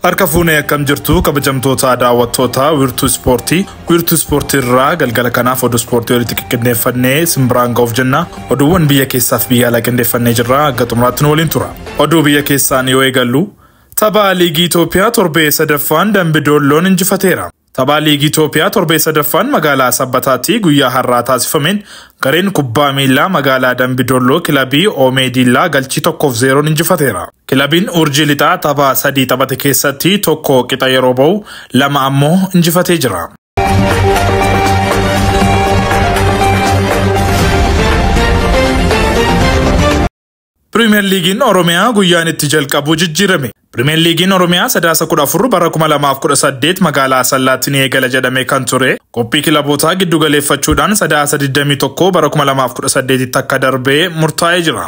Harka fuunee akkam jirtu kabajamtoota daawwattoota Wiirtuu Ispoortii. Wiirtuu Ispoortii irraa galgala kanaaf oduu ispoortii walitti qindeeffannee simbiraan ga'uuf jenna. Oduuwwan biyya keessaaf biyya alaa qindeeffannee jirra. Hanga xumuraatti nu waliin tura. Oduu biyya keessaan yoo eegallu, tapha liigii Itoophiyaa torbee sadaffaan Dambi Doolloon injifateera. Tapha liigii Itoophiyaa torbee sadaffaan magaalaa Sabbataatti guyyaa har'aa taasifameen gareen kubbaa miilaa magaalaa Dambi Dolloo kilabii Omeediillaa galchii 1-0 injifateera. Kilabiin Urjii Lixaa tapha 3 taphate keessatti 1 qixa yeroo ba'u, 2 ammoo injifatee jira. Pirimeer Liigiin Oromiyaa guyyaan itti jalqabu jijjiirame. Pirimeer Liigiin Oromiyaa Sadaasa 14 bara 2018 magaalaa Asallaatti ni eegala jedhamee kan ture. Qophii kilabootaa giddu galeeffachuudhaan Sadaasa 21 bara 2018tti akka darbee murtaa'ee jira.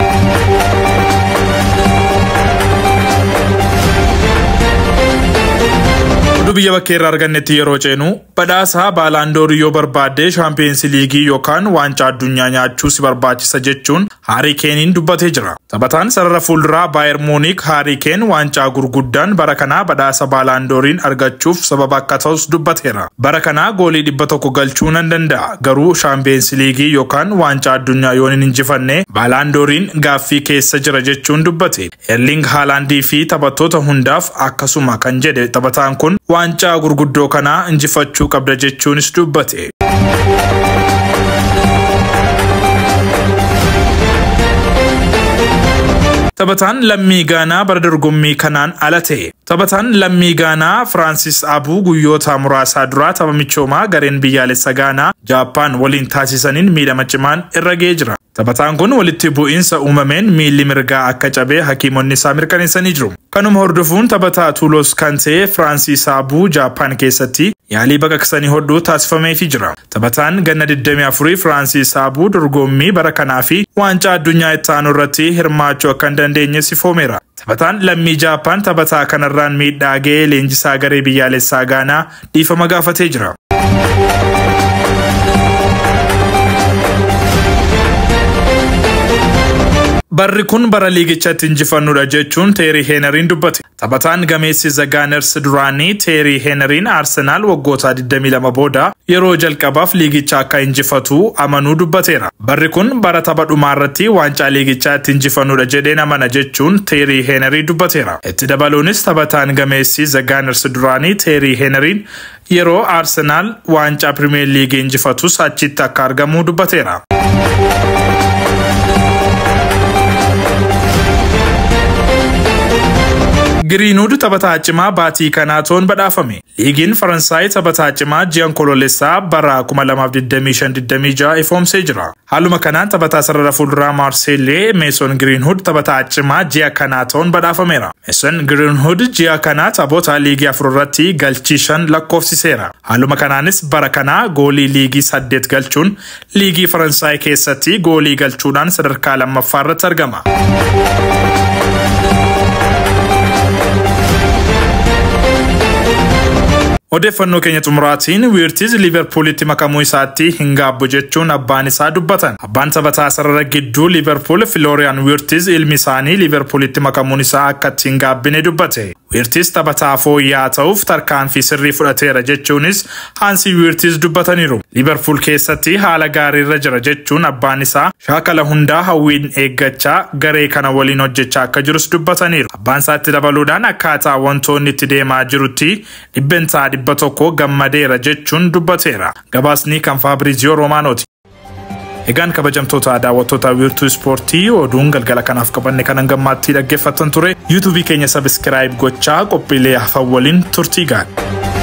Oduu biyya bakkee irraa argannetti yeroo ceenu, badhaasa Baalaandoorii yoo barbaadde Shaampiyoonsi Liigii yookaan waancaa addunyaa nyaachuu si barbaachisa jechuun Haarii Keeniin dubbatee jira. Taphataan sarara fuulduraa Baayer Muunik Haarii Keen waancaa gurguddaan bara kanaa badhaasa Baalaandooriin argachuuf sababa akka ta'us dubbateera. Bara kanaa goolii 100 galchuu nan danda'a, garuu Shaampiyoonsi Liigii yookaan waancaa addunyaa yoon hin injifanne Baalaandooriin gaaffii keessa jira jechuun dubbate. Erling Haalaandii fi taphattoota hundaaf akkasuma kan jedhe taphataan kun waancaa gurguddoo kanaa injifachuu qabda jechuunis dubbate. Taphataan lammii Gaanaa bara dorgommii kanaan ala ta'e. Taphataan lammii Gaanaa Firaansis Abuu guyyoota muraasaa duraa tapha michoomaa gareen biyyaalessa Gaanaa Jaappaan waliin taasisaniin miidhama cimaan irra ga'ee jira. Taphataan kun walitti bu'iinsa uumameen miilli mirgaa akka cabee hakiimonni isaa mirkaneessanii jiru. Kanuma hordofuun taphataa Tuulos kan ta'e Firaansis Abuu Jaappaan keessatti yaalii baqaqsanii hodhuu taasifameefii jira. Taphataan ganna 24 Firaansis Abuu dorgommii bara kanaa fi waancaa addunyaa itti aanu irratti hirmaachuu akka hin dandeenye sifoomeera. Taphataan lammii Jaappaan taphataa kanarraan miidhaa ga'ee leenjisaa garee biyyaalessaa Gaanaa dhiifama gaafatee jira. Barri kun bara liigichatti injifannudha jechuun Teerii Heeneriin dubbate. Taphataan gameessi The Gunners duraanii Teerii Heeneriin Arsenaal waggoota 22 booda yeroo jalqabaaf liigicha akka injifatu amanuu dubbateera. Barri kun bara tapha dhumaa irratti waancaa liigichaa itti injifannudha jedheen amana jechuun Teerii Heenerii dubbateera. Itti dabaluunis taphataan gameessi The Gunners duraanii Teerii Heeneriin yeroo Arsenaal waancaa Pirimeer Liigii injifatus achitti akka argamu dubbateera. Giriinuud taphataa cimaa baatii kanaa ta'uun badhaafame. Liigiin Faransaay taphataa cimaa ji'a Onkoloolessaa bara 2025-26 ifoomsee jira. Haaluma kanaan taphataa sarara fuulduraa Maarseellee Meeson Giriinhuud taphataa cimaa ji'a kanaa ta'uun badhaafameera. Meeson Giriinhuud ji'a kanaa taphoota liigii 4 irratti galchii 5 lakkoofsiseera. Haaluma kanaanis bara kanaa goolii liigii 8 galchuun liigii Faransaay keessatti goolii galchuudhaan sadarkaa 2ffaa irratti argama. Odeeffannoo keenya xumuraatiin Wiirtiz Liiverpuulitti makamuu isaatti hin gaabbu jechuun abbaan isaa dubbatan. Abbaan taphataa sarara gidduu Liiverpuul Filooriyaan Wiirtiz ilmi isaanii Liiverpuulitti makamuun isaa akka itti hin gaabbine dubbate. Wiirtiz taphataa fooyya'aa ta'uuf tarkaanfii sirrii fudhateera jechuunis Haansi Wiirtiz dubbataniiru. Liiverpuul keessatti haala gaariirra jira jechuun abbaan isaa shaakala hundaa hawwiin eeggachaa garee kana waliin hojjechaa akka jirus dubbataniiru. Abbaan isaatti dabaluudhaan akkaataa wantoonni itti deemaa jirutti 100% gammadeera jechuun dubbateera. Gabaasni kan Faabriiziyoo Roomaanooti. Egaan kabajamtoota daawwattoota Wiirtuu Ispoortii oduun galgala kanaaf qabanne kanan gammaatti dhaggeeffattan ture. YouTubeii keenya sabiskiraayib gochaa qophiilee hafan waliin turtii gaarii.